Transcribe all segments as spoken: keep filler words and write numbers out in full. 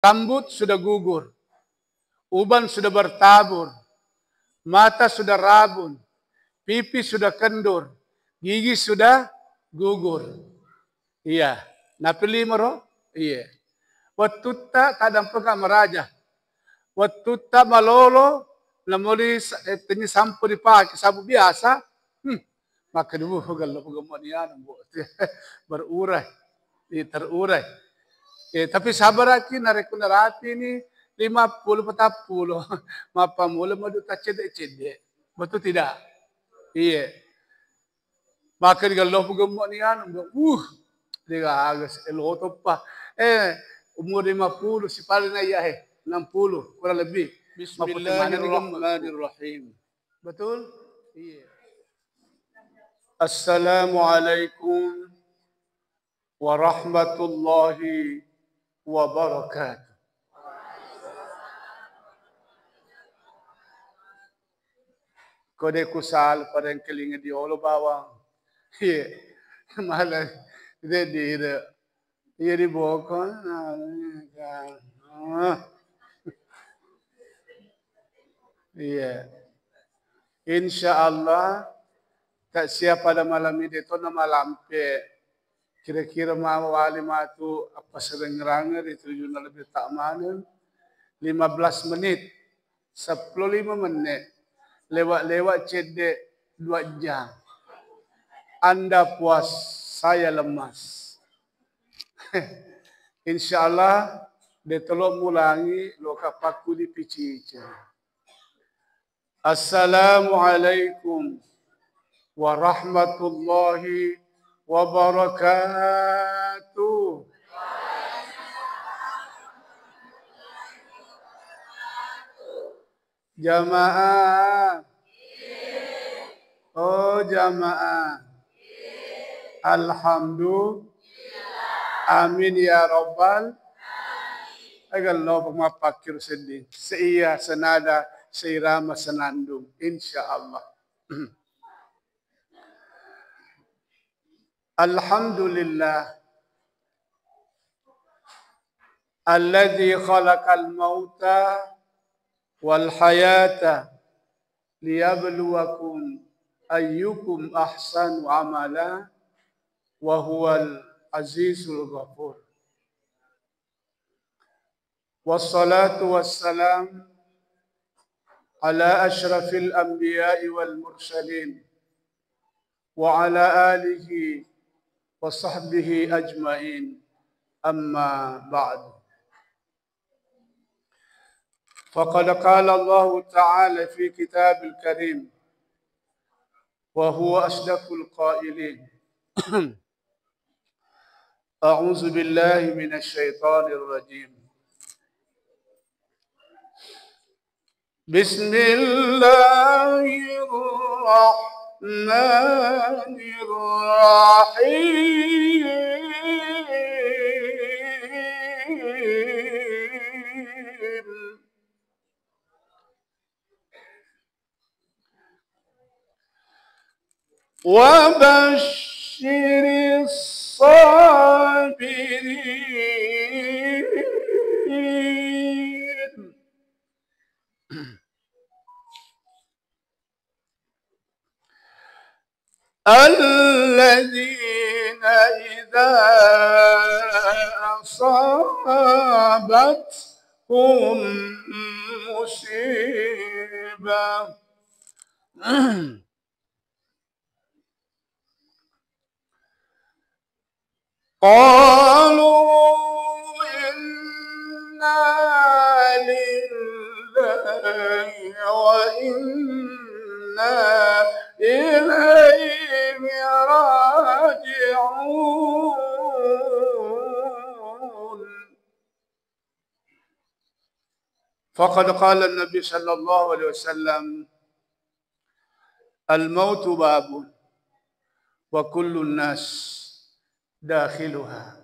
Rambut sudah gugur, uban sudah bertabur, mata sudah rabun, pipi sudah kendur, gigi sudah gugur. Iya, napilih mero? Iya. Wettutta taddampengka maraja. Wettutta malolo, namoli sa-, eh, tenni sampo dipake, sabu biasa, hmm, makkeda, "Wuh, gello gemmo ni anu, Bu." Berurai. Iya, terurai. Eh, tapi sabaraki narekko narapini lima puluh, patappulo. Mappamula madu taccedde-cedde. Betul tidak? Iya. Maka digello gemmo ni anu, uh, degaga se-, lotoppa. Eh, umur lima puluh, si paling naiya, eh, enam puluh, kurang lebih. Mappute mana ni gemmo. Bismillahirrahmanirrahim. Betul? Iya. Assalamualaikum warahmatullahi wabarakatuh. Kode kusal pada engkelinga diolo bawang. Iya. Malah, de, de, de. Iya, di boko. Ah. Iya. Insya Allah, tak siap pada malam ini, itu nama lampe. Kira-kira mawali matu appaserengngerangeng ri tujunna lebbi ta maneng, lima belas menit, seppulo lima menit, lewat-lewat cedde dua jam. Anda puas, saya lemas. Insya Allah, de tolo mulangi loka pakkuli picice. Assalamualaikum warahmatullahi wabarakatuh. Jamaah. Oh, jamaah. Alhamdulillah. Amin ya rabbal. Agallo mappakkiro sedding. Seiya senada, seirama senandung. Insya Allah. Alhamdulillah. Alladzi khalaqal mauta wal hayata liyabluwakum ayyukum ahsanu amala wa huwal azizul ghafur. Wassalatu wassalam ala asyrafil anbiya'i wal mursalin wa ala alihi wa sahbihi ajma'in. Amma ba'du. Faqad qala Allahu ta'ala fi kitabil karim, wa huwa asdaqul qailin. A'udzu billahi minasy syaithanir rajim. Bismillahirrahmanirrahim. وبشر الصابرين الذين إذا أصابتهم مصيبة قالوا إنا لله وإنا إليه راجعون. فقد قال النبي صلى الله عليه وسلم: الموت باب وكل الناس داخلها.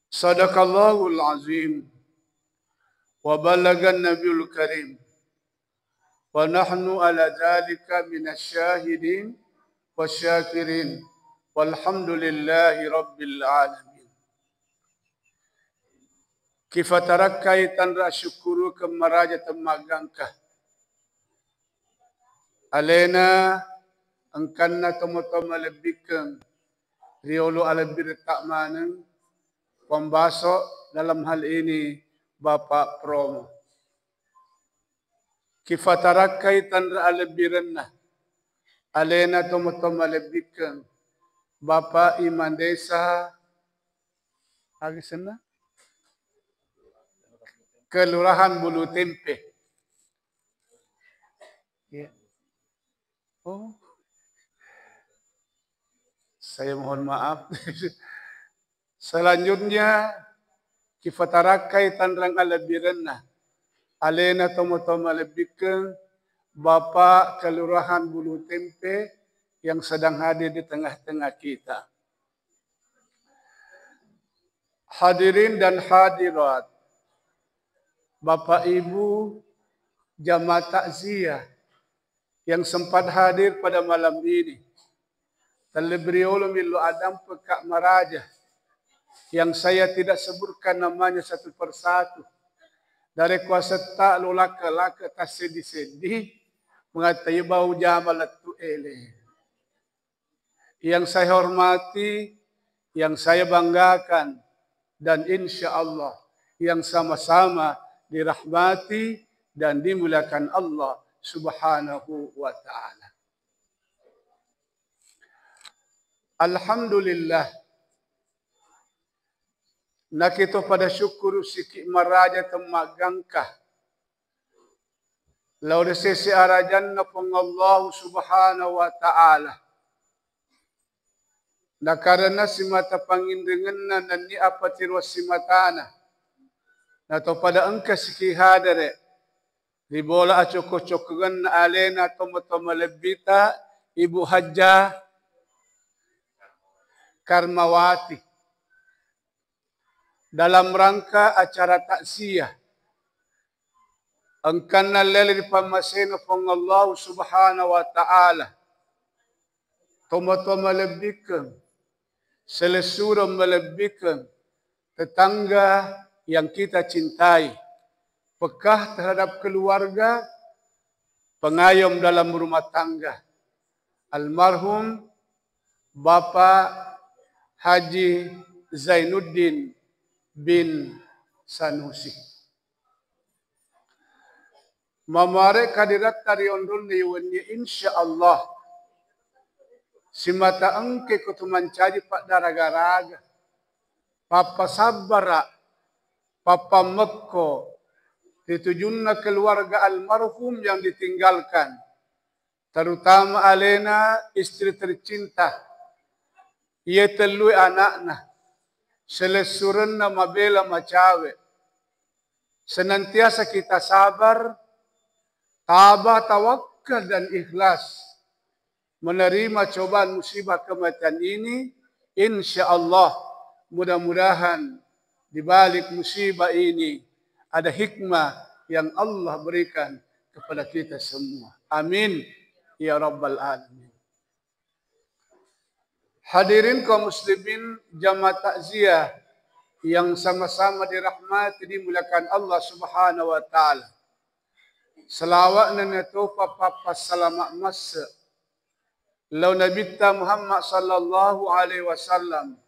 صدق الله العظيم وبلغ النبي الكريم ونحن على ذلك من الشاهدين والشاكرين والحمد لله رب العالمين. Kifatarakkai tanra asyukkurukeng maraja temmaggangka. Alena engkanna tomatoa malebbikkeng riolo alebbiretta maneng, pambaso dalam hal ini Bapak Promo. Kifatarakkai tanra alebbirenna, alena tomatoa malebbikkeng Bapak Imam Desa, aga senna? Kelurahan Bulu Tempe. Ya. Oh. Saya mohon maaf. Selanjutnya, kifatarakkai tanrang alebbirenna, alena tomatoa malebbikkeng Bapak Kelurahan Bulu Tempe yang sedang hadir di tengah-tengah kita. Hadirin dan hadirat, Bapak Ibu, jamaah takziah yang sempat hadir pada malam ini. Terlebih riolo millo adampekka maraja yang saya tidak sebutkan namanya satu persatu. Dari kuasetta lo laka-laka tasseddi-seddi, mengatakan bau jama lettu ele. Yang saya hormati, yang saya banggakan, dan insya Allah yang sama-sama dirahmati dan dimuliakan Allah Subhanahu wa Ta'ala. Alhamdulillah, nakito pada syukkuru siki maraja temmaggangka lao ri sese arajanna Puang Allah Subhanahu wa Ta'ala. Nakarena simata panginringenna nennia apatiroang simatana, nato pada engka siki hadere ri bola acokko-cokkongenna alena tomatoa malebbita Ibu Hajjah Karmawati. Dalam rangka acara takziah engkanna lele ri pammasena Puang Allah Subhanahu wa Ta'ala, tomatoa malebbikkeng, selessureng malebbikkeng, tetangga yang kita cintai, peka terhadap keluarga, pengayom dalam rumah tangga, almarhum Bapak Haji Zainuddin bin Sanusi. Mamare kadiratta ri onronna iwenni, insya Allah simata engke ko tu mancaji paddaraga-raga, pappasabbara, pappammekko ri tujunna keluarga almarhum yang ditinggalkan, terutama alena istri tercinta, iye tellue anakna, selessurenna mabela macawe. Senantiasa kita sabar, tabah, tawakkal, dan ikhlas menerima cobaan musibah kematian ini. Insya Allah, mudah-mudahan di balik musibah ini ada hikmah yang Allah berikan kepada kita semua. Amin ya rabbal alamin. Hadirin kaum muslimin, jamaah takziah yang sama-sama dirahmati, dimuliakan Allah Subhanahu wa Ta'ala. Selawat nenetopa pappa salama masse lao Nabitta Muhammad sallallahu alaihi wasallam.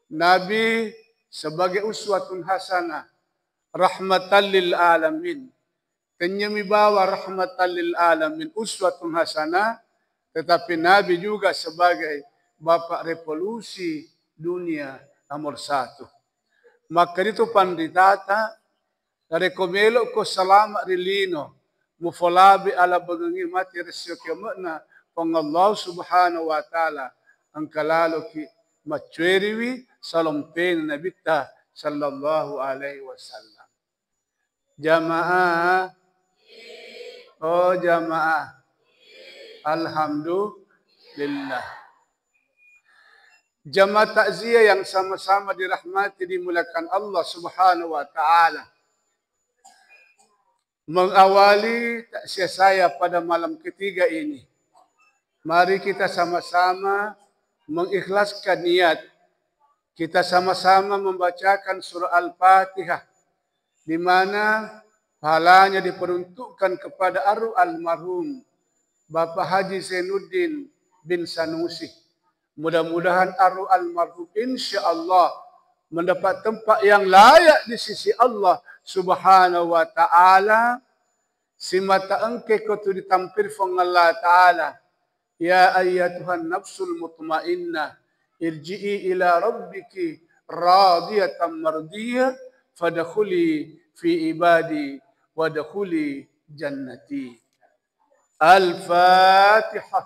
Nabi sebagai uswatun hasanah, rahmatan lil alamin. Tennyemi bawa rahmatan lil alamin, uswatun hasanah, tetapi Nabi juga sebagai bapak revolusi dunia nomor satu. Maka itu panritata, narekko melo'ko salama ri lino, mufolabe ala bengengi mati resio kiame'na Puang Allah Subhanahu wa Ta'ala, engka laloki maccueriwi salompena Nabitta sallallahu alaihi wasallam. Jamaah, oh jamaah, alhamdulillah. Jamaah takziah yang sama-sama dirahmati, dimuliakan Allah Subhanahu wa Ta'ala. Mengawali takziah saya pada malam ketiga ini, mari kita sama-sama mengikhlaskan niat Kita sama-sama membacakan surah Al-Fatihah, di mana pahalanya diperuntukkan kepada arwah almarhum Bapak Haji Zainuddin bin Sanusi. Mudah-mudahan arwah almarhum, insya Allah, mendapat tempat yang layak di sisi Allah Subhanahu wa Ta'ala. Simata engke ko tu ditampir Fuang Allah Ta'ala. Ya ayyatuhan nafsul mutmainnah, irji'i ila rabbiki radiyatan mardiyah, fadkhuli fi ibadi wadkhuli jannati. Al-Fatihah.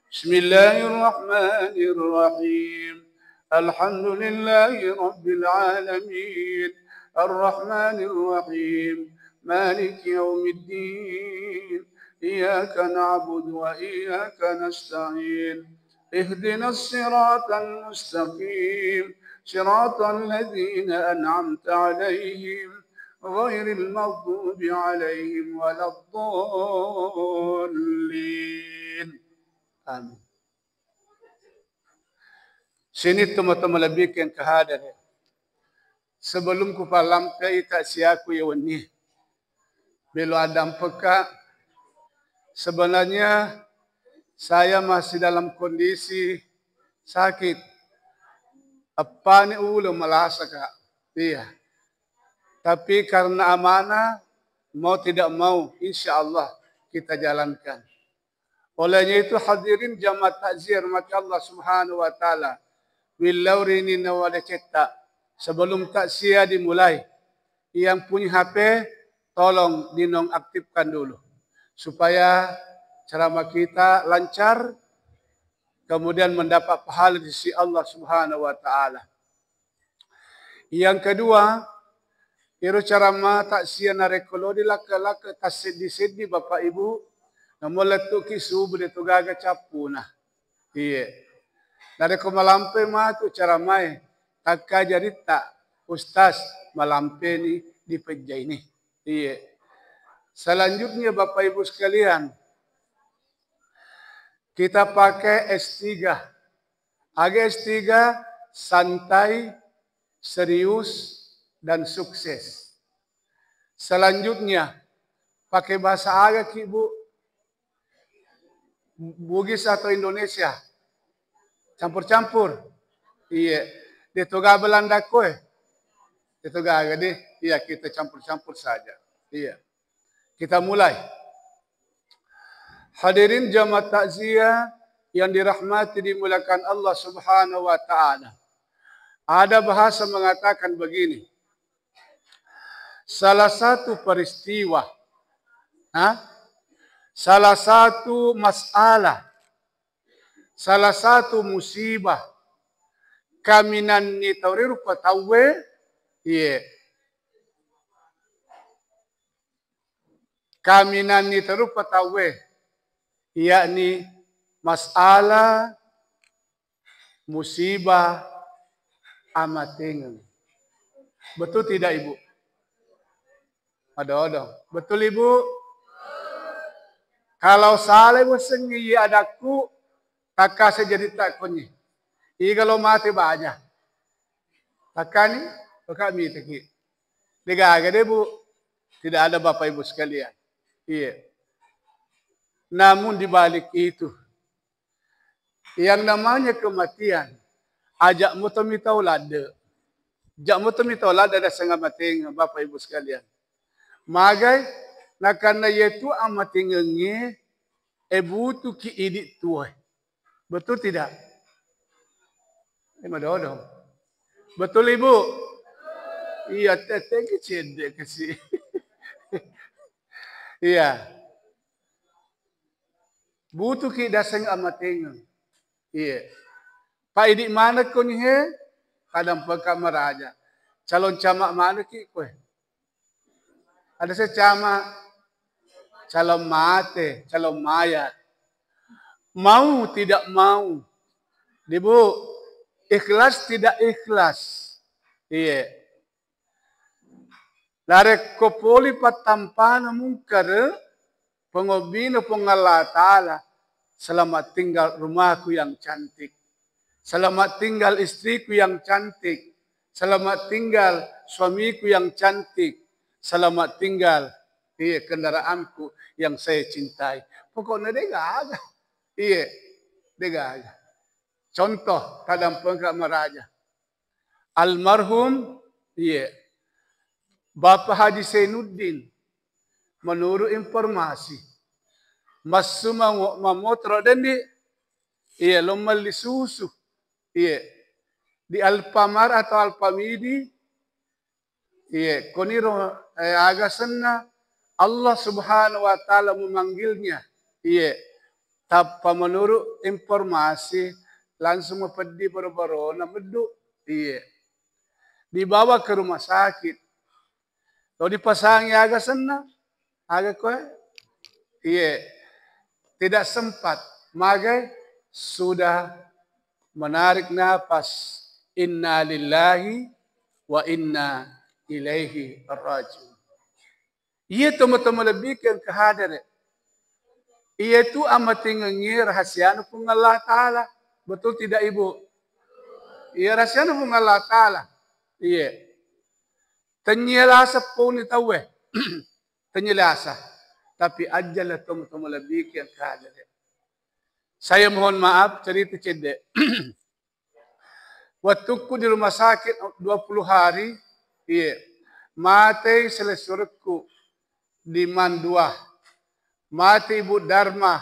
Bismillahirrahmanirrahim. Alhamdulillahi rabbil alamin. Arrahmanirrahim. Maliki yaumiddin. Iyyaka na'budu wa iyyaka nasta'in. Ihdinas siratal mustaqim. Siratal ladzina an'amta 'alaihim ghairil maghdubi 'alaihim waladdallin. Amin. Sini teman-teman lebih yang kehadar. Sebelum ku palampai taksiaku ya wenni. Belo adampeka. Sebenarnya saya masih dalam kondisi sakit. Eppani ulo malasa, Kak. Iya. Tapi karena amanah, mau tidak mau, insya Allah kita jalankan. Olehnya itu, hadirin jamaah takziah rahmati Allah Subhanahu wa Ta'ala, willaurini nawale cetta. Sebelum takziah dimulai, yang punya H P tolong dinonaktifkan dulu supaya ceramah kita lancar, kemudian mendapat pahala di sisi Allah Subhanahu wa Ta'ala. Yang kedua, iro ceramah takziah narekko lodi lakke-lakke tasseddi-seddi Bapak Ibu, namo lettuki subuh de to gaga cappuna. Iye. Narekko malampe matu ceramae, takka jaritta, Ustaz, malampeni dipejjaini. Iye. Selanjutnya Bapak Ibu sekalian, kita pakai S tiga. Aga S tiga, santai, serius, dan sukses. Selanjutnya, pakai bahasa aga ki, Bu? Bugis atau Indonesia? Campur-campur. Iya. De to gaga Belanda koe. De to gaga deh. Iya, kita campur-campur saja. Iya. Kita mulai. Hadirin jamaah takziah yang dirahmati, dimuliakan Allah Subhanahu wa Ta'ala. Ada bahasa mengatakan begini, salah satu peristiwa, ha? Salah satu masalah, salah satu musibah, kaminanni tau ri rupa tauwe, iye. Kaminanni tau ri rupa tauwe, yakni masalah musibah amatengeng. Betul tidak, Ibu? Adoh, adoh. Betul, Ibu? Kalau salah wasengngi iya adakku, takkase jadi takkonyi. Iga lo mate baja. Takkani, maka miteki. Degaga deh, Bu. Tidak ada Bapak Ibu sekalian. Iya. Namun di balik itu, yang namanya kematian, ajak moto mitau ladde. Jak moto mitau ladde ada setengah mateng, Bapak Ibu sekalian. Magai, nakanna yetu amatengengnge, e butuki idi tuwe. Betul tidak? Eh, madodo. Betul, Ibu? Iya, tetengki cedde kasi. Iya. Butuki daseng amatengeng. Iya. Pa idi manekko ni he, kadang peka maraja. Calon camat manekki koe. Ada secama calon mate, calon mayat. Mau tidak mau. Ibu, ikhlas tidak ikhlas. Iya. Narekko poli pattampana mungkar, pengobbina Puang Allah Ta'ala, selamat tinggal rumahku yang cantik. Selamat tinggal istriku yang cantik. Selamat tinggal suamiku yang cantik. Selamat tinggal, iya, kendaraanku yang saya cintai. Pokoknya de gaga. Iya, de gaga. Contoh, tadampengka maraja. Almarhum, iya, Bapak Haji Zainuddin, menurut informasi, massu mamo-, mamotoro dendi, iya, lo melli susu, iya, di Alfamart atau Alfamidi, iya, koniro, eh, aga senna Allah Subhanahu wa Ta'ala memanggilnya, iya, tappa menurut informasi langsung mapeddi baro-barona meddu, iya, dibawa ke rumah sakit. Lo dipasangi aga senna, aga koe? Iye, tidak sempat. Magai? Sudah menarik napas. Inna lillahi wa inna ilaihi rajiun. Iya, teman-teman lebih ke hadere. Iya tu amatingengi rahasiana Puang Allah Ta'ala. Betul tidak, Ibu? Iya, rahasiana Puang Allah Ta'ala. Iya. Tennia lasa poni tauwe. Tennia lasa. Tapi ajjala tomo-tomo lebih yang kada. Saya mohon maaf, cerita cedde. Waktuku di rumah sakit dua puluh hari, iya. Matei selessurekku di Mandua. Matei Ibu Darma.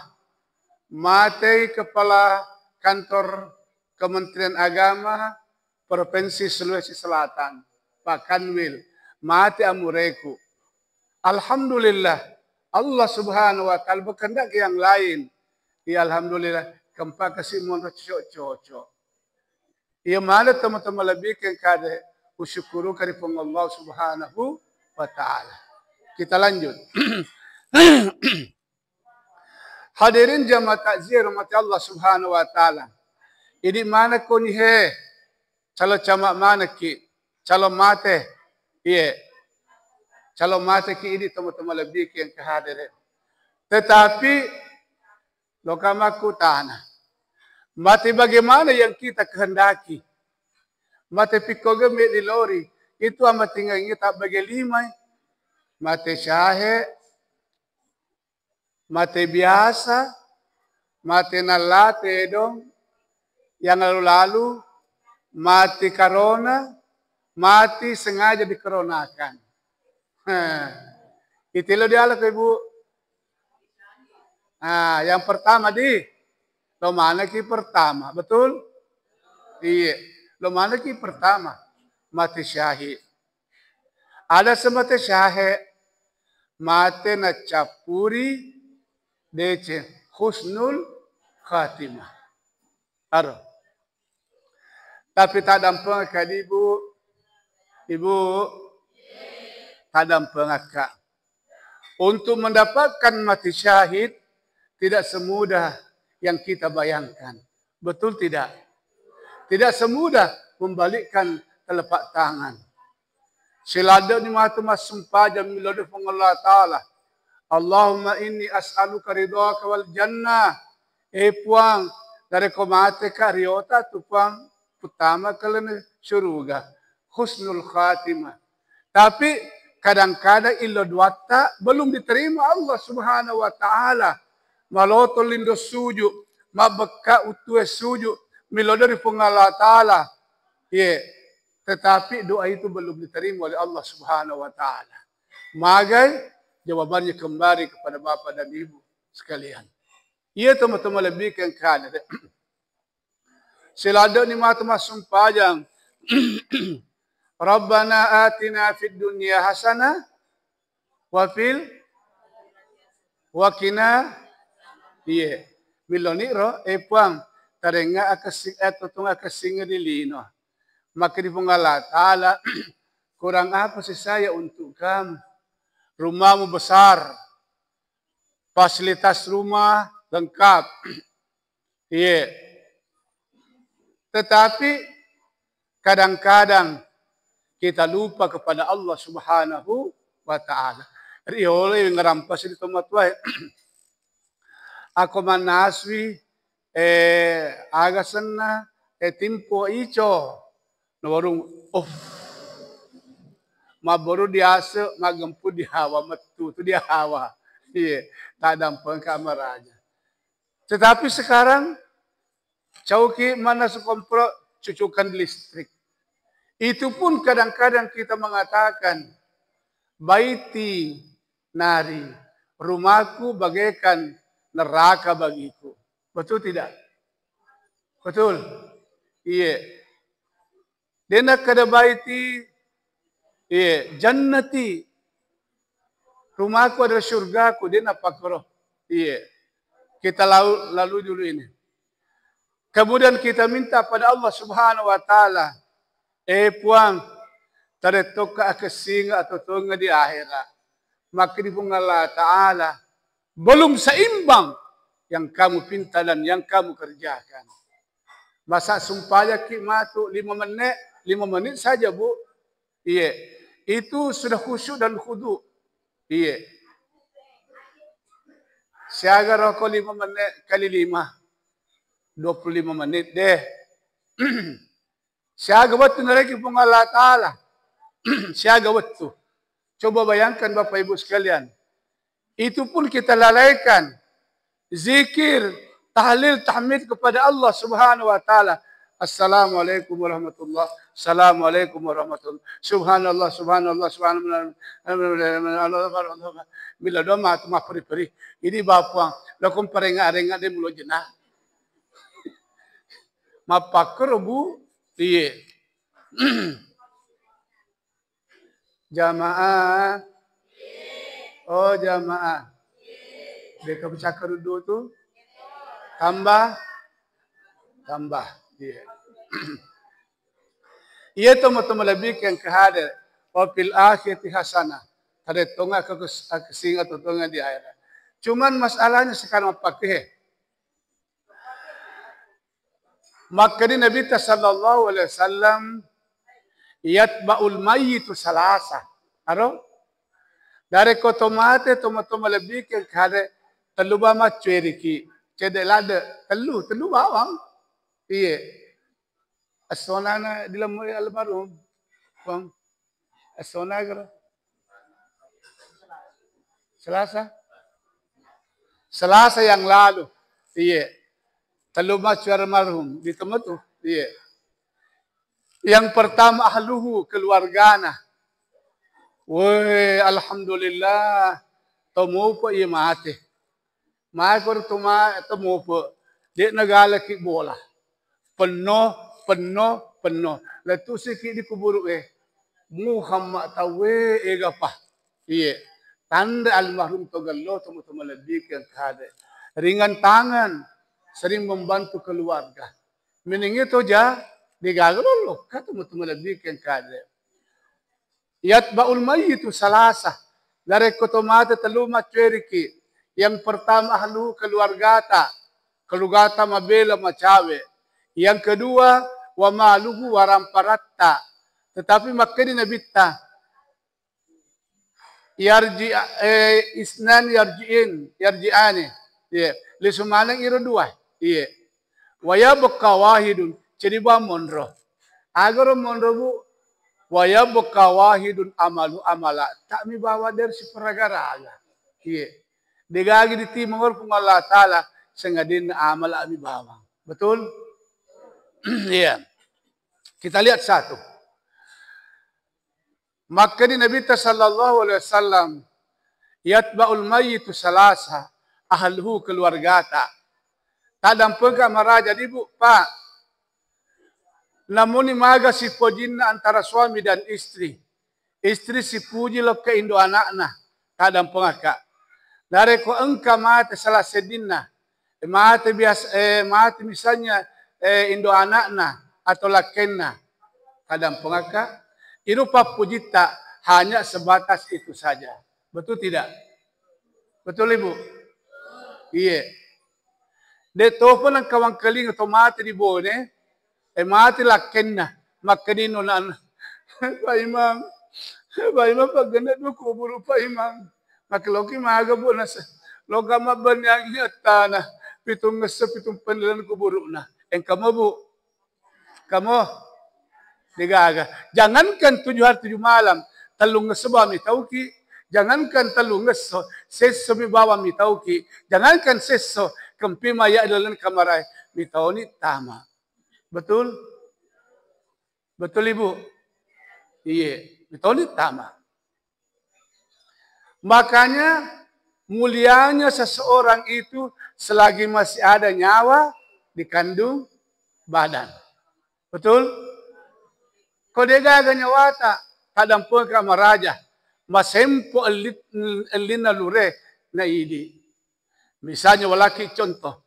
Matei kepala kantor Kementerian Agama Provinsi Sulawesi Selatan, Pak Kanwil, mate amureku. Alhamdulillah, Allah Subhanahu wa Ta'ala berkehendak yang lain. Ya, alhamdulillah, kempa kasi monro cocok-cocok. Iya, mana teman-teman lebih ke kade usyukuru kari Puang Allah Subhanahu wa Ta'ala. Kita lanjut. Hadirin jamaah takziah rahmati Allah Subhanahu wa Ta'ala. Idi mana koni he, calo cama manaki, calo mate, iye, calo mate ki idi teman-teman lebih yang kehadirin. Tetapi, loka makkutana, mate bagaimana yang kita kehendaki? Mate pikko gemme di lori, itu amatingengi tak bagi limai. Mate syahe, mate biasa, mate nallate dong, yang lalu-lalu, mate karona, mate sengaja dikaronakan. Heh. Itilo dialak, Ibu. Nah, yang pertama di, lo manaki pertama, betul? Iya, lo manaki pertama, mate syahid. Ada semate syahe, mate nacappuri deceng, husnul khatimah. Aro. Tapi tadampengakka di, Ibu. Ibu, tadampengakka. Untuk mendapatkan mati syahid tidak semudah yang kita bayangkan. Betul tidak? Tidak semudah membalikkan telapak tangan. Siladde'ni matu massumpajang millau ri Puang Allah Ta'ala. Allahumma inni as'aluka ridhaka wal jannah. Eh Puang, narekko mateka riota tu Puang, pertama kali suruga. Husnul khatimah. Tapi kadang-kadang illo doatta belum diterima Allah Subhanahu wa Ta'ala. Maloto lindo suju, mabbekka uttue suju, millau ri Puang Allah Ta'ala. Ye, tetapi doa itu belum diterima oleh Allah Subhanahu wa Ta'ala. Magai? Jawabannya kembali kepada Bapak dan Ibu sekalian. Iya, teman-teman, lebih ke kada. Siladde'ni matu massumpajang. Rabbana atina fid dunya hasanah wa fil wa qina. Iye. Millau ni ro, eh Puang, tarengnga akessing, eh, totung akessing ri lino. Maka di Puang Allah Ta'ala, kurang apa sih saya untuk kamu? Rumahmu besar, fasilitas rumah lengkap. Iya. Tetapi kadang-kadang kita lupa kepada Allah Subhanahu wa Ta'ala. Riolo ngerampas di tomatuae. Ako manaswi, eh, aga senna, eh, timpo ico. Nawarung, oh. Mabbaru diase, magempu dihawa, mettu tu dihawa. Iye, tadampengka maraja. Tetapi sekarang, cauki mana su kompro, cucukan listrik. Itu pun kadang-kadang kita mengatakan, "Baiti nari, rumahku bagaikan neraka bagiku." Betul tidak? Betul. Iye. Dena kada baiti, iye, jannati. Rumahku adalah surgaku, dena pakoro. Iye. Kita lau-, lalu dulu ini. Kemudian kita minta pada Allah Subhanahu wa Ta'ala, "Eh Puang, tarettokka akessinga atau tonga di akhirat." Maka di Puang Allah Ta'ala, "Belum seimbang yang kamu pinta dan yang kamu kerjakan." Masa sumpajaki matu lima menit, lima menit saja, Bu. Iye. Itu sudah khusyuk dan khudu. Iye. Siaga roko lima menit kali lima. Dua puluh lima menit deh. Siaga wettu nareki Puang Allah Ta'ala. Siaga wettu. Coba bayangkan Bapak Ibu sekalian. Itu pun kita lalaikan. Zikir, tahlil, tahmid kepada Allah Subhanahu wa Ta'ala. Assalamualaikum warahmatullah. Assalamualaikum warahmatullah. Subhanallah, subhanallah, subhanallah. Bila doa matu maperi-peri. Ini bapuang, lokong parenga-renga de mulo jena. Mappakkoro, Bu. Iye. Jamaah. Oh, jamaah. Deka pecah kerudu tu. Tambah. Tambah. Iya. Iya, tomo-tomo lebih yang kehadir. Wa fil akhirati hasanah. Tare tonga ke kes-, kesing atau tonga di akhirat. Cuman masalahnya sekarang pakai. Makkeda Nabitta sallallahu alaihi wasallam, "Yatba'ul mayyitu salasa." Aro? Narekko to mate, to-, to malebbiki engkade tellu bawang maccueriki. Cedde ladde, tellu, tellu bawang. Iye. Essonana di lem-, almarhum. Bang. Essona gero. Selasa? Selasa yang lalu. Iye. Tellu maccu almarhum di temetu. Iye. Yang pertama ahluhu, keluargana. Woi, alhamdulillah. Tomupa iye mate. Makoro toma-, tomope, de' nagalaki bola. Penno, penno, penno. Lettu'siki di kuburu'e. Muhammad tauwe egapa. Iye. Tanda almarhum to gello, tomo-tomo lebbiki engkade. Ringan tangan, sering membantu keluarga. Meningi toja, degaga lolokka tomo-tomo lebbiki engkade. Yatba'ul mayyitu salasa. Narekko to mate tellu maccueriki. Yang pertama ahlu keluargata. Keluargata mabela macawe. Yang kedua, wa maluhu, waramparatta. Tetapi makkedi Nabitta, yarji, eh, isnan yarji'in, yarji'ani. Iya. Lisu maneng iro dua. Iya. Wa yabqa wahidun, jadi ba monro. Agaro monro, Bu. Wa yabqa wahidun amalu amala. Tak mi bawa dari si peragaraga. Iya. Degagi di timur pun Allah Ta'ala sengadin amala mi bawa. Betul? Iya. Kita lihat satu. Makkedi Nabitta sallallahu alaihi wasallam, "Yatba'ul mayyitu salasa, ahluhu, keluargata." Tadampengka maraja di, Bu, Pak. Namuni maga sipojinna antara suami dan istri. Istri sipuji lokka indo anakna. Tadampengka. Narekko engka mate salah seddinna, mate bias-, eh, mate misalnya, eh, indo anakna atau lakkenna, tadampengakka, iro pappujitta hanya sebatas itu saja. Betul tidak? Betul, Ibu? Iye. De' topa nengka wangkalinga to mate di Bone, eh, mate lakkenna, makkedino nana, "Pak Imam, Pak Imam, paggenna dua kuburu, Pak Imam." Makkeloki maga, Bu, nasa. Loka mabbenni angin attana, pitung ngessa, pitung pendilan kuburu'na. Engka mo, Bu. Tamo? Degaga. Jangankan tujuh hari tujuh malam, tellungngesso bawang mitauki. Jangankan tellungngesso, sessomi bawang mitauki. Jangankan sesso, kempi maya dalam kamarae, mitauni tama. Betul? Betul, Ibu? Iye, mitauni tama. Makanya, mulianya seseorang itu selagi masih ada nyawa di kandung badan. Betul? Ko degaga nyawata, tadampengka maraja, masempo ellit-, ellinna lure na idi. Misalnya, walaki contoh.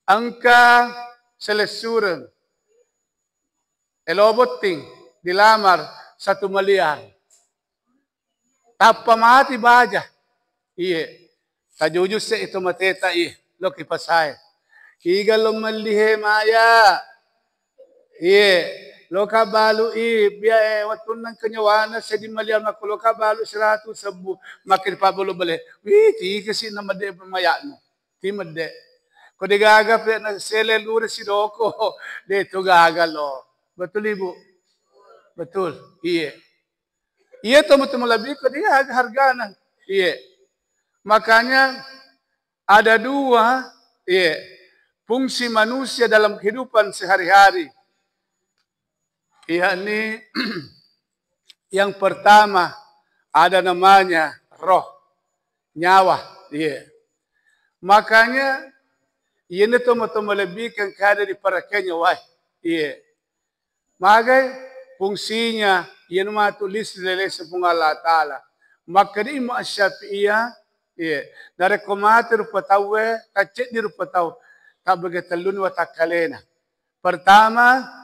Engka selessureng, elo botting, dilamar satu miliar. Tappa mati baja. Iye. Tajuju se itu mateta iye, loki pasae. Iga lo mellihe maya. Iye. Loka balu i, bia e, wattunna kenyawana seddi miliar mako loka balu seratus sebbu, makin pabolo bele. Wih, tiga sih nama de mayakno. Timedde. Ko degaga pe na sele lure sidoko, de to gaga lo. Betul, Ibu? Betul. Iye. Iya to, betul, lebih ko degaga hargana. Iye. Makanya ada dua, iye, fungsi manusia dalam kehidupan sehari-hari. Yakni yang pertama ada namanya roh, nyawa, iya. Makanya, iyana to matu malebbikeng kada diparakainya wae, iya. Magai fungsinya, iyana matu lisi lelese Puang Allah Ta'ala. Makkeda Imam Asy-Syafi'iyah, iya, narekko mate rupa tauwe, tacceddi rupa tau, tabbege telluni watakkalena. Pertama,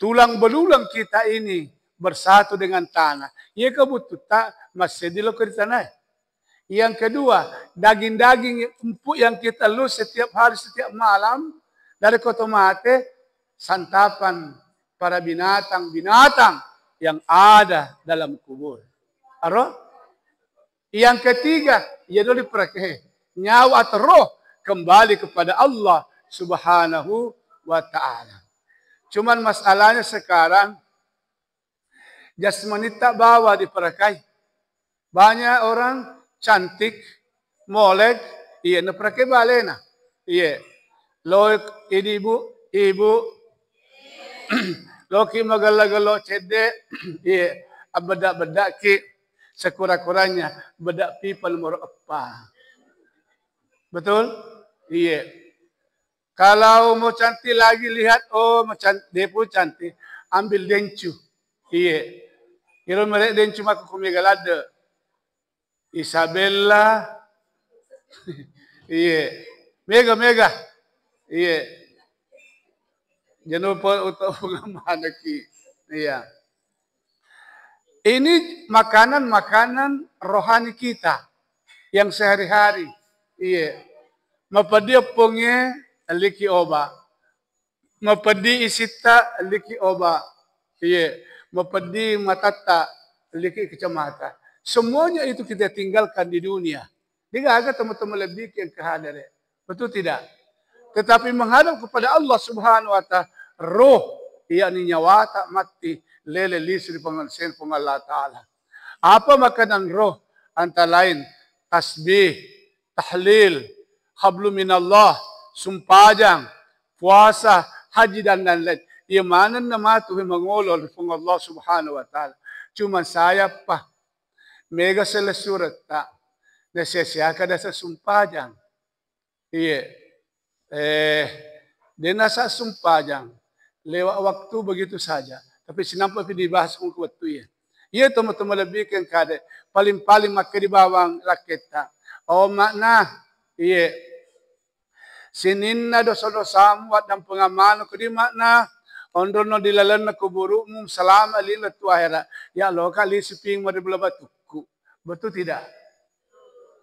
tulang belulang kita ini bersatu dengan tanah. Iya kebutuhta masseddi lo ri tanae. Yang kedua, daging-daging empuk yang kita elus setiap hari, setiap malam, dari koto mate, santapan para binatang-binatang yang ada dalam kubur. Aro? Yang ketiga, iya dulu diparakaihe. Nyawa atau roh kembali kepada Allah Subhanahu wa Ta'ala. Cuman masalahnya sekarang, jasmanitta bawa diparakai. Banyak orang cantik, molek, iya naparakai balena. Iya. Lo idi, Ibu, Ibu, loki magella-gello cedde, iya, abbedda-beddaki, sekura-kuranya bedda pipa nomor eppa. Betul? Iya. Kalau mau cantik lagi, lihat, oh, mau can-, dia pun cantik, ambil dencu. Iya. Iro mere dencu maka kumega ladde. Isabella. Iya. Mega, mega. Iya. Jangan lupa untuk pengamanaki. Iya. Ini makanan-makanan rohani kita yang sehari-hari. Iya. Mapeddi eppongnge, liki oba. Mapeddi isitta, liki oba. Iya. Mapeddi matatta, liki kacamata. Semuanya itu kita tinggalkan di dunia. Degaga teman-teman lebih yang kehadere. Betul tidak? Tetapi menghadap kepada Allah Subhanahu wa Ta'ala, roh, yakni nyawata mati, lele lisu di pengelsen Puang Allah Ta'ala. Apa makanan roh? Antara lain tasbih, tahlil, hablu minallah, sumpajang, puasa, haji, dan lain-lain. Iya manenna matu mangolo ri Puang Allah Subhanahu wa Ta'ala. Cuma sayappa, mega selessuretta, nasia-siaka dasa sumpajang. Iya. Eh, de nasa sumpajang. Lewat waktu begitu saja. Tapi sinampa pi dibahas ku waktu iya. Iya teman-teman lebih keng kade. Paling-paling makke di bawang laketta. Oh, makna. Iya. Sininna dosa-dosamu waddampengang manuk di makna. Onrono di lalenna kuburumu selama lila tu akhirat. Ya loka lisiping mari bela batukku. Betul tidak?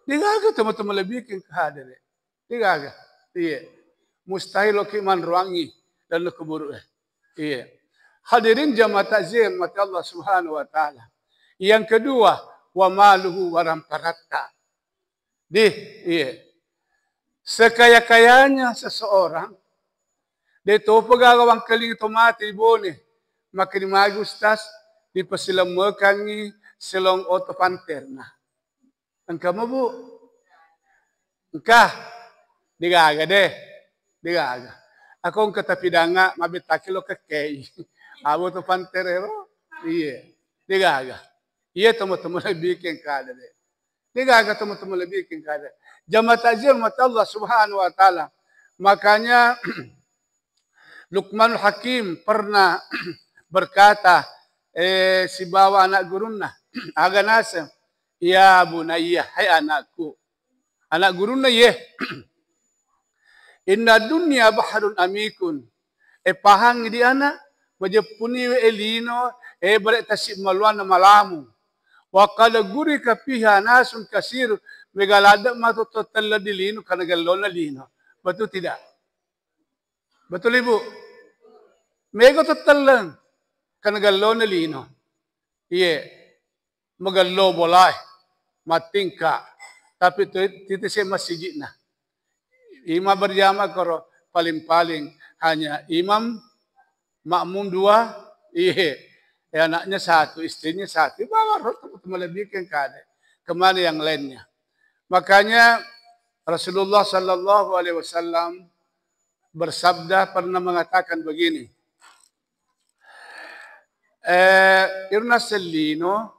Degaga teman-teman lebih keng kehadere. Degaga. Iya. Mustahil loki manruangi dan kuburu eh. Iya. Hadirin jamaah takzim mati Allah Subhanahu wa Ta'ala. Yang kedua, wa maluhu, wa ramparatta. Di, iya. Sekaya-kayanya seseorang, De' topa gaga wangkalinga to mate di Bone. Makkeda magi Ustaz, dipasilemmekkangngi selong oto panterna. Engka mo, Bu? Engka? Degaga de'. Degaga. Ako engka tapidangnga mabbettaki lo kekkei. Abo to panterero? Iye. Degaga. Iye, teman-teman, lebih kengkada de'. Degaga, teman-teman, lebih kengkada. Jamaah takzim mata Allah Subhanahu wa Ta'ala. Makanya Luqmanul Hakim pernah berkata, eh, sibawa anak gurunna, aga naseng, "Ya bunayya, hai anakku." Anak gurunna, ye. "Inna dunya bahrun amikun." Eh, pahangngi di anak, majeppuniwe, eh, lino, eh, bare' tasik maluanna malamu. "Wa qad ghurika fiha nasun kasir." Mega ladde' matu to telleng di lino, karena gellona lino. Betul tidak? Betul, Ibu? Mega to telleng, karena gellona lino. Iye, magello bolae, mattingka. Tapi tu, titi se masiji'na. Imam berjamaah koro, paling-paling hanya imam, makmum dua, iye. Eh, anaknya satu, istrinya satu. Bawa roh tu, tu melebihkan kade. Kemana yang lainnya? Makanya Rasulullah sallallahu alaihi wasallam bersabda, pernah mengatakan begini, eh, irna sellino,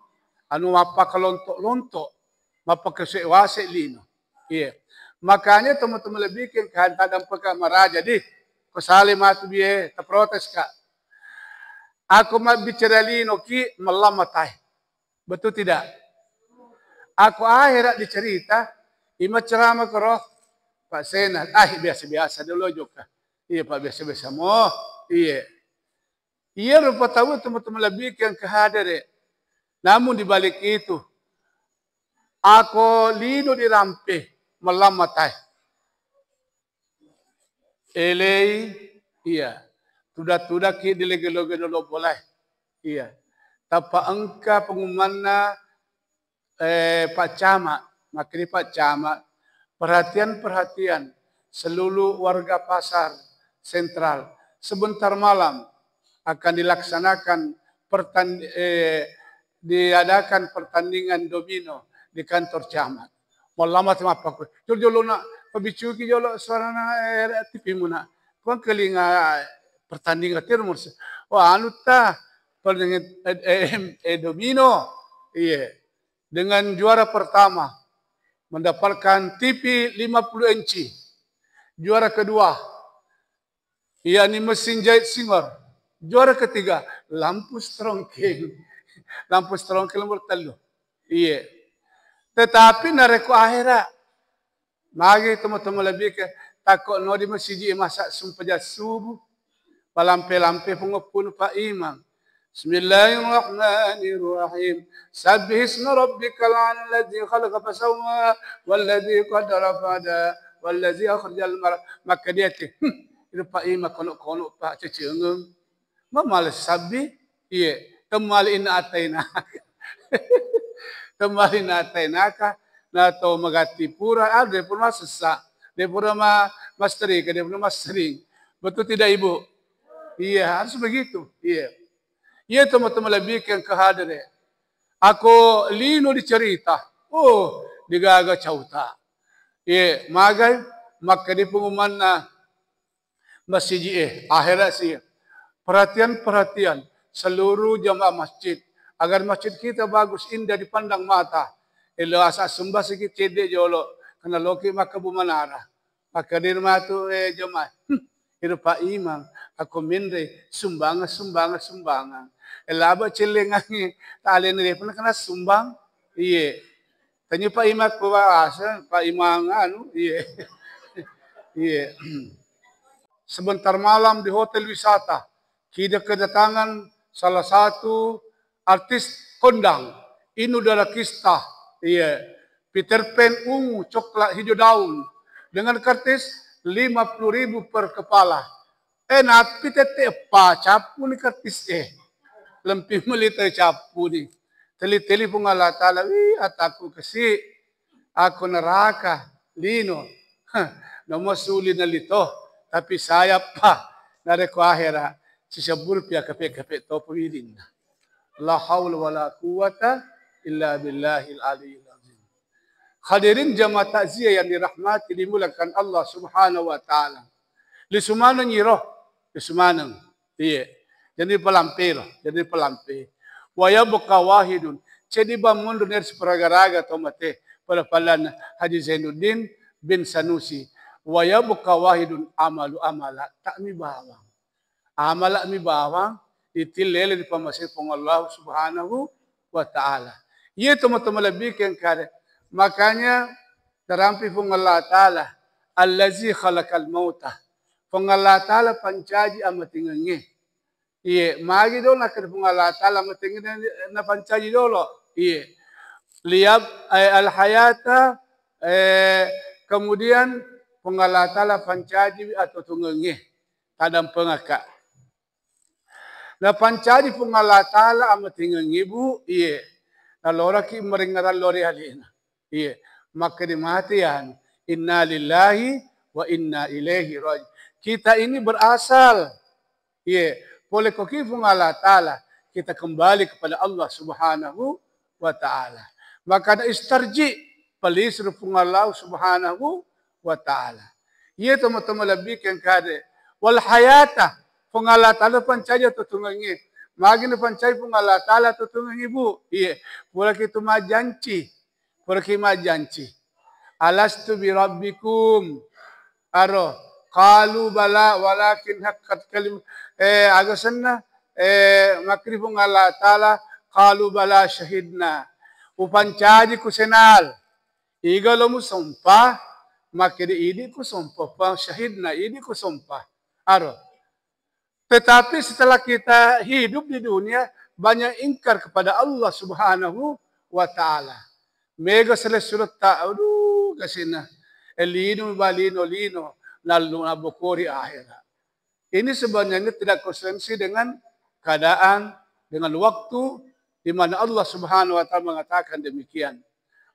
anu, mappakalonto-lonto, mappakase-wase lino. Iya. Makanya teman-teman lebih ke kan tadang peka maraja di, ko sale matu bie, taprotes ka. Ako mabbicara lino ki, mellamma tai. Betul tidak? Ako akhirat dicerita, ima ceramah koro, Pak Sena, ah, biasa-biasa dulu joka. Iya, Pak, biasa-biasa mo. Iya. Iya, rupa tahu teman-teman lebih yang kehadere. Namun di balik itu, ako lino dirampe, mellamma tai. Elei, iya. Tuda-tudaki di lege-lege dolo bolai. Iya. Tapa engka pengumumanna, eh, Pak Camat, makkeda Pak Camat, perhatian-perhatian seluruh warga Pasar Sentral, sebentar malam akan dilaksanakan pertand-, eh, diadakan pertandingan domino di kantor camat. Mallama tu mappaku. Jolo-jolo nak, pabicuki jolo suarana, eh, T V mu nak. Kuang kelinga pertandingan terus. Wah, anu ta, pertandingan, eh, eh, eh, domino. Iya. Dengan juara pertama mendapatkan T V lima puluh inci. Juara kedua, yakni mesin jahit Singer. Juara ketiga, lampu strongkeng. Lampu strongkeng nomor tellu. Iya. Tetapi narekko akhirat, magi teman-teman lebih ke, takut no di masjid masa sumpah subuh. Palampe-lampe pengoppunu Pak Imam. Bismillahirrahmanirrahim. Sabbih isma rabbikal a'la alladzi khalaqa fasawwa, walladzi qaddara fahada, walladzi akhrajal mar-, maka dia ti, hmm, itu Pak Imam kono-kono Pak cecengeng. Mamale sabbi, iye, temmale inna atainaka. Temmale inna atainaka, na to magatti pura, ah, de pura masessa, de pura ma-, masterika, de pura mastering. Betul tidak, Ibu? Iya, harus begitu. Iya. Iya, teman-teman lebih yang kehadere. Ako lino dicerita. Oh, digaga cauta. Iya, magai, maka di pengumumanna masiji, eh, akhirat sih. Perhatian, perhatian seluruh jamaah masjid agar masjid kita bagus, indah dipandang mata. Elo asa sumba sikit cedde jolo, kena loki maka bu manara. Maka di rumah tu, eh, jamaah. Hmm, itu Pak Imam, aku mindre sumbangan, sumbangan, sumbangan. Elaba celengangi, tak aleni pun kena sumbang. Iye. Tanya Pak Imam, bahasa Pak Imam anu, iye. Iye. Sebentar malam di hotel wisata, kita kedatangan salah satu artis kondang, Inul Daratista, iya, Peter Pan ungu, coklat hijau daun, dengan kartis lima puluh ribu per kepala. Eh, nappi tette eppa, cappuni kartis, eh. Lempi melita cappuni. Teli-teli Puang Allah Ta'ala, wih, ataku kesi. Ako neraka, lino. Heh, nomor suli na lito, tapi sayappa. Narekko ahera, sisebburu pi akape-kape topa wirinna. La haula wala quwwata illa billahil aliyyil azim. Hadirin jamaah takziah yang dirahmati, dimuliakan Allah Subhanahu wa Ta'ala. Lisu maneng iro, lisu maneng. Iye. Jadi palampero, jadi palampe. Wa yabqa wahidun. Ceddi bang monro ner siparaga-raga to mate, pada palan Haji Zainuddin bin Sanusi. Wa yabqa wahidun amalu amala, tak mi bawang. Amala mi bawang, itillele di pamase Puang Allah Subhanahu wa Ta'ala. Iye teman-teman lebih kengkare. Makanya tarampi Puang Allah Ta'ala, allazi khalaqal mauta. Puang Allah Ta'ala pancaji amatengengnge. Iye, magi dolo nakkeda Puang Allah Ta'ala amatengengnge napancaji dolo. Iye. Liab, eh, al hayata, eh, kemudian Puang Allah Ta'ala pancaji atuo-tuongengnge. Tadampengakka. Napancaji Puang Allah Ta'ala amatengengnge, Bu, iye. Naloraki marengngerang lao ri alena. Iye. Makkeda mate anu, inna lillahi wa inna ilaihi raji. Kita ini berasal. Iye. Pole ko ki Puang Allah Ta'ala, kita kembali kepada Allah Subhanahu wa Ta'ala. Makana istarji, palisu ri Puang Allah Subhanahu wa Ta'ala. Iye teman-teman lebih kengkare. Wal hayata, Puang Allah Ta'ala pancaji atuo-tuongengnge. Magi napancaji Puang Allah Ta'ala atuo-tuongengnge, Bu? Iye, puraki tu majjanci. Puraki majjanci. Alastu bi rabbikum. Aro, qalu bala walakin haqqat kalim-, eh, aga senna, eh, makkeda Puang Allah Ta'ala, qalu bala syahidna. Upancaji ku senal. Iga lo musompa, makkeda idi ku sompa, fa syahidna, idi ku sompa. Aro. Tetapi setelah kita hidup di dunia, banyak ingkar kepada Allah Subhanahu wa Ta'ala. Mega selessuretta, aduh, kasina. Eh, lino, balino, lino, lalu nabokori akhirat. Ini sebenarnya tidak konsistensi dengan keadaan, dengan waktu di mana Allah Subhanahu wa Ta'ala mengatakan demikian.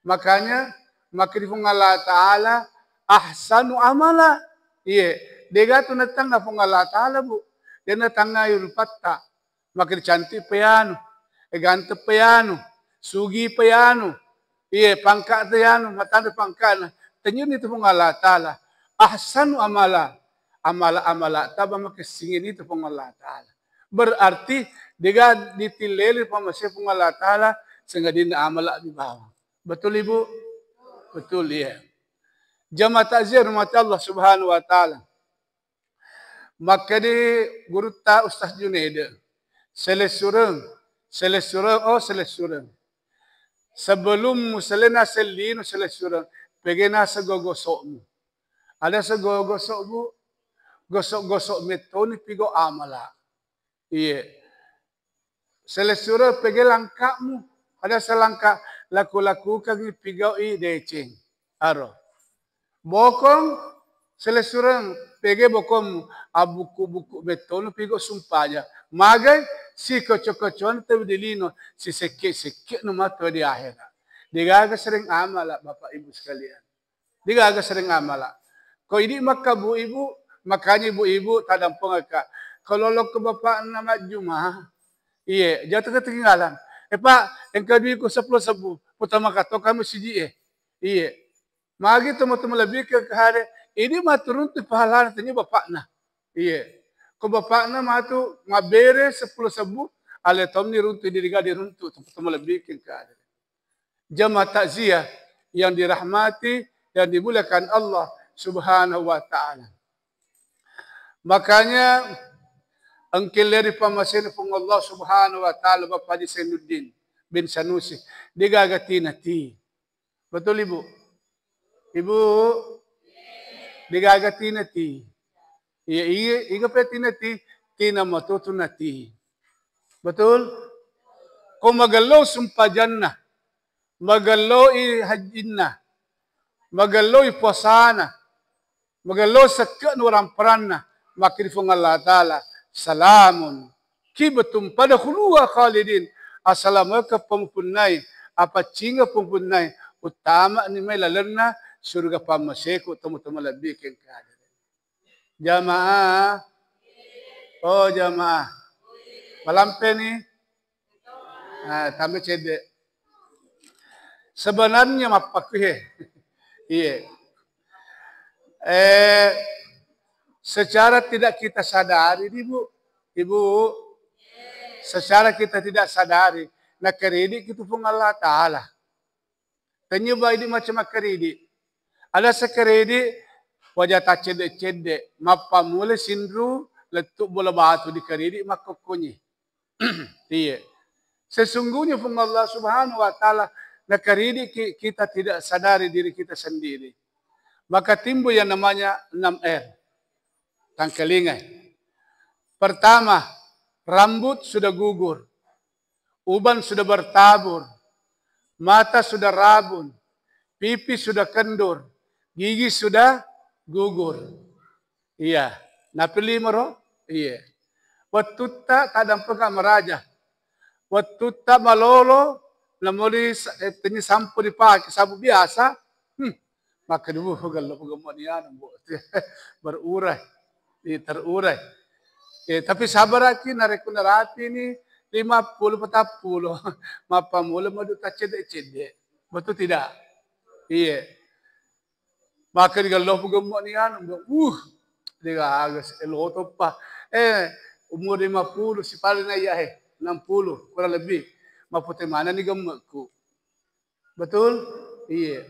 Makanya, makkeda Puang Allah Ta'ala, ahsanu amala. Iye, dega tu natangnga Puang Allah Ta'ala, Bu. De natangnga rupatta. Makkeda cantik pa anu, eh, ganteng pa anu, sugi pa anu. Iye, pangka tu anu, matanre pangkana. Tenniani tu Puang Allah Ta'ala. Ahsanu amala. Amala-amala taba makessingini tu Puang Allah Ta'ala. Berarti dega ditillele pamase Puang Allah Ta'ala, sangadinna amala di bawang. Betul, Ibu? Betul, iya. Jamaah takziah rahmati Allah Subhanahu wa Ta'ala. Makkeda gurutta Ustaz Junaid, selessureng, selessureng, oh selessureng. Sebelum musalena sellino selessureng, pegena segogosokmu. Ada segogosok, Bu, gosok-gosok mettoni pigo amala. Iye. Selessureng pege langka'mu, ada selangka laku-lakukangngi pigau'i deceng. Aro. Bokong, selessureng pege bokongmu, abbukku-bukku mettonu pigo sumpaja. Magai, sikoco-kocona tau di lino, sisekke-sekke'nu matu di akhirat. Degaga sereng amala, Bapak Ibu sekalian. Degaga sereng amala. Ko idi makkabu ibu, makanya ibu-ibu tadampengaka. Ko lolokko bapakna majjuma, iye, jatuh ketinggalan. Eh, Pak, engka duiku seppulo sebbu, pertama katoka mu siji, eh. Iye. Magi temu-temu lebih ke, ke hari, idi maturuntu pahalana tanya bapakna. Iye. Ko bapakna matu mabere seppulo sebbu, ale tomni runtu diriga diruntu, temu-temu lebih ke, ke hari. Jamaah takziah yang dirahmati, yang dimuliakan Allah Subhanahu wa Ta'ala. Makanya, engkilleri pammasena Puang Allah Subhanahu wa Ta'ala, Bapak Haji Zainuddin bin Sanusi, degaga tina ti. Betul, Ibu? Ibu, degaga tina ti. Iya, iya, iga pe tina ti, tina matotu na ti. Betul? Ko magello sumpajanna, magelloi hajjinna, magelloi puasana, magello sekke'na waramparanna, makkeda Puang Allah Ta'ala, salamun, tibtum fadkhuluha khalidin, assalamualaikum pamupunnai, apaccingeng pamupunnai, uttama'ni mai lalenna suruga pammaseku, temu-temu lebbi kengkade. Jamaah. Oh, jamaah. Malampeni? Ah, tambai cedde. Sebenarnya mappaku he. Iya. Eh, secara tidak kita sadari, Ibu. Ibu, secara kita tidak sadari, nakaridi' ki tu Puang Allah Ta'ala. Tenniya baidi' macam makaridi'. Ada sakaridi' waja taccedde'-cedde', mappammula sinru lettu' bola batu dikaridi' makkokkonye. Iya. Sesungguhnya Puang Allah Subhanahu wa Ta'ala nakaridi' ki-, kita tidak sadari diri kita sendiri. Maka timbul yang namanya enam R. Tangkalingai. Pertama, rambut sudah gugur. Uban sudah bertabur, mata sudah rabun, pipi sudah kendur, gigi sudah gugur. Iya, napilih mero? Iya. Wettutta tadampengka maraja. Wettutta malolo, namoli sa-, eh, tenni sampo dipake, sabu biasa, hmm, Makkeda, "Wuh, gello pegemme' ni anu, Bu." Berurai. Iya, terurai. Eh, tapi sabaraki narekko narapini lima puluh, patappulo. Mappammula madu taccedde'-cedde'. Betul tidak? Iya. Makkeda, "Gello pegemme' ni anu, Bu." Wuh, degaga se-, lotoppa. Eh, umur lima puluh, sipale na iya, eh, enam puluh, kurang lebih. Mapote manenni gemme'ku. Betul? Iya.